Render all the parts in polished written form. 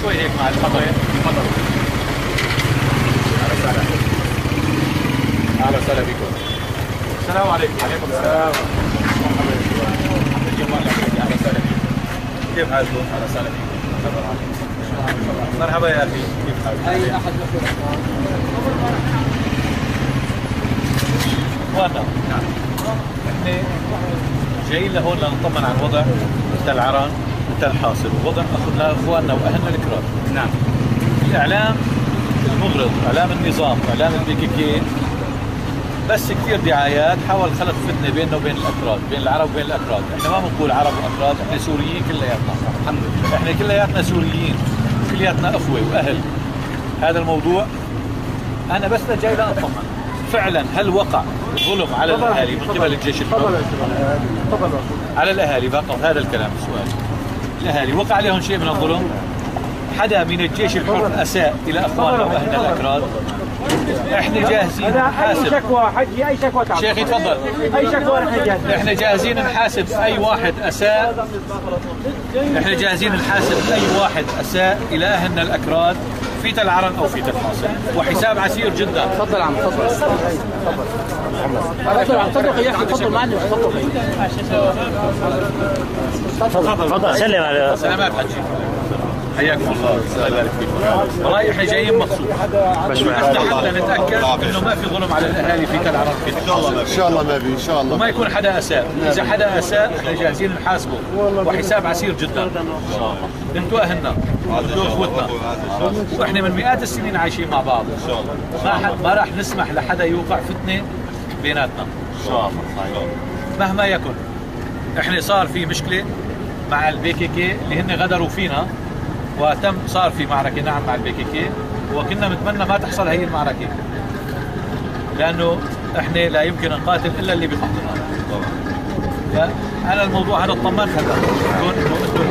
شوي هيك مع الخطأ. تفضلوا. اهلا وسهلا. اهلا وسهلا بكم. السلام عليكم. وعليكم السلام. اهلا وسهلا فيكم. كيف حالكم؟ اهلا وسهلا فيكم. مرحبا يا اخي، كيف حالك؟ اي احد اخواننا، نعم احنا جايين لهون لنطمن على الوضع تل عران وتل حاصل، ووضع اخواننا واهلنا الكراد. نعم. الاعلام المغرض، اعلام النظام، اعلام ال PKK بس كثير دعايات حاول خلق فتنة بيننا وبين الاكراد، بين العرب وبين الاكراد، احنا ما بنقول عرب واكراد، احنا سوريين كلياتنا. الحمد لله. احنا كلياتنا سوريين، كلياتنا اخوه واهل. هذا الموضوع انا بس جاي لاطمن فعلا هل وقع ظلم على الاهالي من قبل الجيش الحر؟ تفضل. على الاهالي فقط هذا الكلام السؤال. الاهالي وقع عليهم شيء من الظلم؟ حدا من الجيش الحر اساء الى اخواننا واهلنا الاكراد؟ احنا جاهزين نحاسب. اي شكوى حجي، اي شكوى تعال. شيخي تفضل. اي شكوى نحن جاهزين. احنا جاهزين نحاسب اي واحد اساء. احنا جاهزين نحاسب اي واحد اساء الى اهلنا الاكراد في تل عرن او في تل حاصل، وحساب عسير جدا. تفضل عم، تفضل. تفضل عم، تفضل يا اخي، تفضل معنا، تفضل. تفضل تفضل، سلم على سلامات حجي. حياكم الله، الله يبارك فيكم. والله احنا جايين مخصوص بس حتى نتاكد انه ما في ظلم على الاهالي في تل عرن في تل حاصل. ان شاء الله ما في، ان شاء الله وما يكون حدا اساء، اذا حدا اساء احنا جاهزين نحاسبه، وحساب عسير جدا. ان شاء الله. انتوا اهلنا، انتوا اخوتنا، واحنا من مئات السنين عايشين مع بعض. ان شاء الله. ما راح نسمح لحدا يوقع فتنة بيناتنا. ان شاء الله. صحيح. مهما يكن. احنا صار في مشكلة مع ال PKK اللي هن غدروا فينا، وتم صار في معركة نعم مع ال PKK، وكنا نتمنى ما تحصل هي المعركة، لانه احنا لا يمكن نقاتل الا اللي بخطنا. طبعا. فانا الموضوع هذا اطمنت هلا انه انتم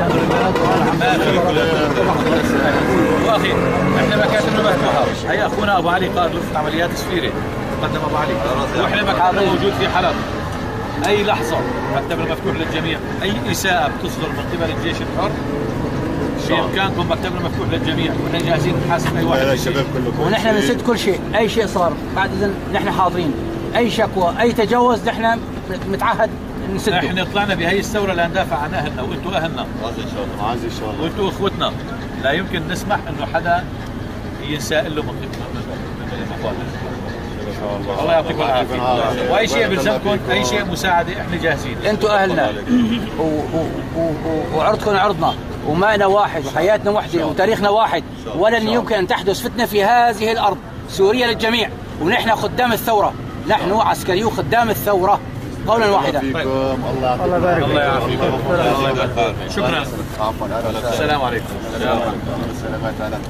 الحمد لله ما في. واخي احنا مكاتبنا مفتوحة، هي اخونا ابو علي قائد غرفة عمليات سفيره، قدم ابو علي، واحنا مكتبنا موجود في حلب. اي لحظة مكتبنا مفتوح للجميع، اي اساءه بتصدر من قبل الجيش الحر بامكانكم مكتبنا مفتوح للجميع، ونحن جاهزين نحاسب اي واحد. ونحن بنسد كل شيء، اي شيء صار بعد اذن نحن حاضرين، اي شكوى، اي تجاوز نحن متعهد نسده. نحن طلعنا بهي الثورة لندافع عن اهلنا، وانتم اهلنا. عز ان شاء الله، عز ان شاء الله، وانتم اخوتنا، لا يمكن نسمح انه حدا ينساء له من اخواننا. ان شاء الله. الله يعطيكم العافية، واي شيء بلزمكم، اي شيء مساعدة احنا جاهزين. انتم اهلنا وعرضكم عرضنا، وماءنا واحد، وحياتنا وحده، وتاريخنا واحد، ولن يمكن ان تحدث فتنة في هذه الارض، سوريا للجميع، ونحن خدام الثورة، نحن عسكريو خدام الثورة قولا واحدا. الله يبارك فيكم. الله يعافيكم. الله يبارك فيكم. شكرا. عفوا. السلام عليكم. السلام.